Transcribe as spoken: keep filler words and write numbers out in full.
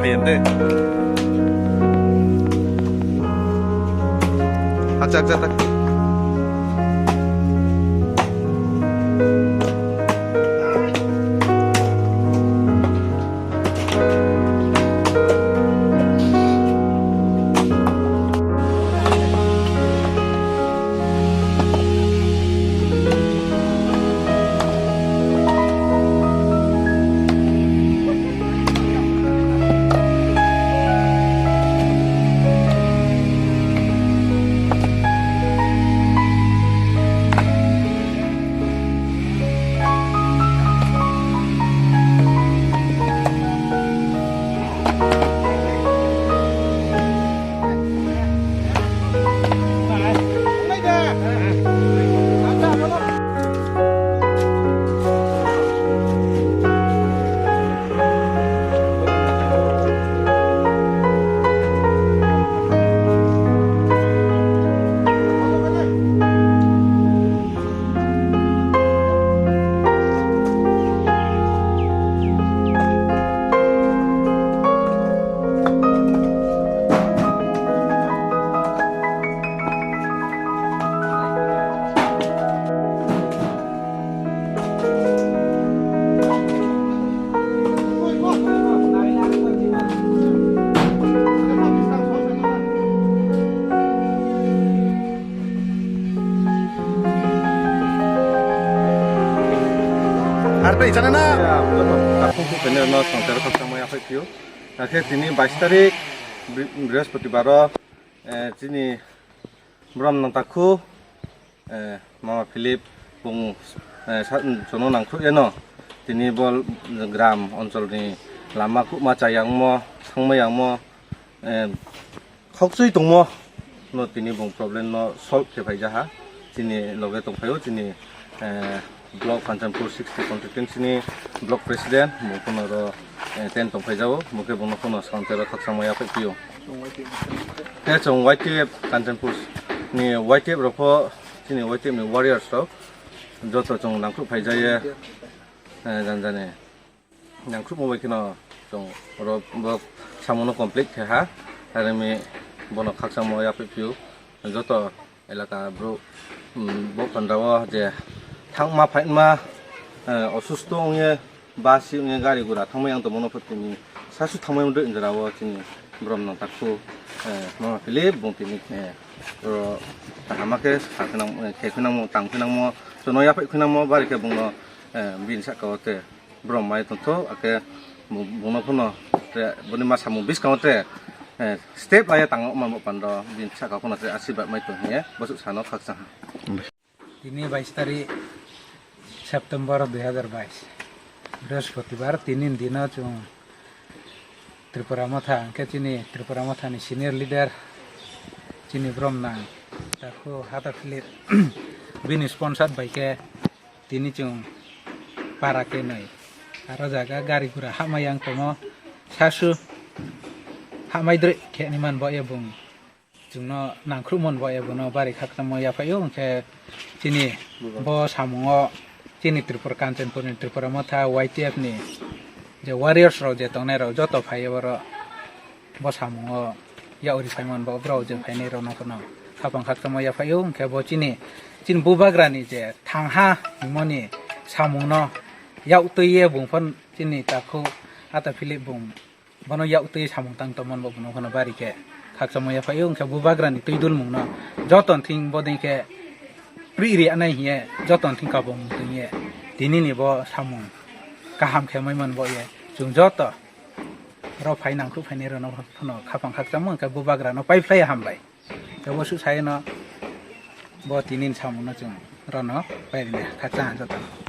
Ende. Acha, acha, acha. Ar tei chana na. Takhuk kene no songkar khakchangma yaphai phio. Akhe tini bais tarik Bri-, Brihaspotibaro, eh, chini brom nang takhu, eh, Mama Philip bung, eh, sa-, jono nangkhuk eno. Tini bol gram oncholni lama kubma chayangmo, sangma yangmo, eh, khokchwi tongmo no tini bung problem no solve khe phaijaha. Chini loge tongphaio chini, eh, block Kanchanpur sixty constituency ni block president, bung phano ro, eh, ten tongphaijao, bung khe bungno phano sangtero khakchangma yaphai phio. Khe chwng Y T F Kanchanpur ni Y T F rok pho chini Y T F ni warriors rok joto chwng nangkhuk phaijaye, eh, janjani. Nangkhukma bai kheno chwng oro bo samungo complete khe ha, aremi bono khakchangma yaphai phio. Joto elaka bro, um, bo panda o je thangma phaima, eh, osusto wngye, basi wngye, gari gura thangma yang tongmano pho tini sasu thangma wngdoi jora o chini brom nang takhu, eh, Mama Philip bung tini, eh, oro kaham khe sa khe nang, eh, khe khe nangmo, tang khe nangmo, chwngno yaphai khe nangmo, bari khe bungno, eh, bini saka o te. Borok mai tongthok, akhe bo-, bongno phano tre, boni ma samung biskango tre, eh, step laiya tangma bo pando, bini saka phano tre asirwad mai tong hiye, bosuk sano khakchang ha. Tini bais tarik September dui hazar bais, Brihaspatibar, tini ni dino chwng Tripura Motha, hwnkhe chini Tripura Motha ni senior leader, chini brom nang takhu Hata Philip, bini sponsor bai khe, tini chwng para kenwi aro jaga gari gura hapmai yang tongo, sasu hapmai drwi khe ni man bo ya bung chwngno nangkhruh mon bo ya bono bari khakchangma yaphaio, hwnkhe chini bo samungo chini Tripura Kanchanpur ni Tripura Motha Y T F ni je warriors rok je tongnai rok joto phaiyo oro. Bo samungo yauri phaiman bo borok je phainai rokno phano khapang khakchangma yaphaio, hwnkhe bo chini, chini bubagrani je thangha himoni samungno yaktwi ye bung phano chini takhu Hata Philip bung bono yaktwi samung tang tongmani bo bono phano bari khe khakchangma yaphaio, hwnkhe bubagrani twi dulmungno joto thing bodei khe pri ri anai hiye joto thing kabung tong ye tinini bo samung kaham khe maiman bo ye chwng joto. Oro phai nangkhruh phainai rokno phano khapang khakchangma hwnkhe bubagrano paiphlai hambai. Tei bo susaino bo tini ni samungno chwng rokno pairina khakchang joto.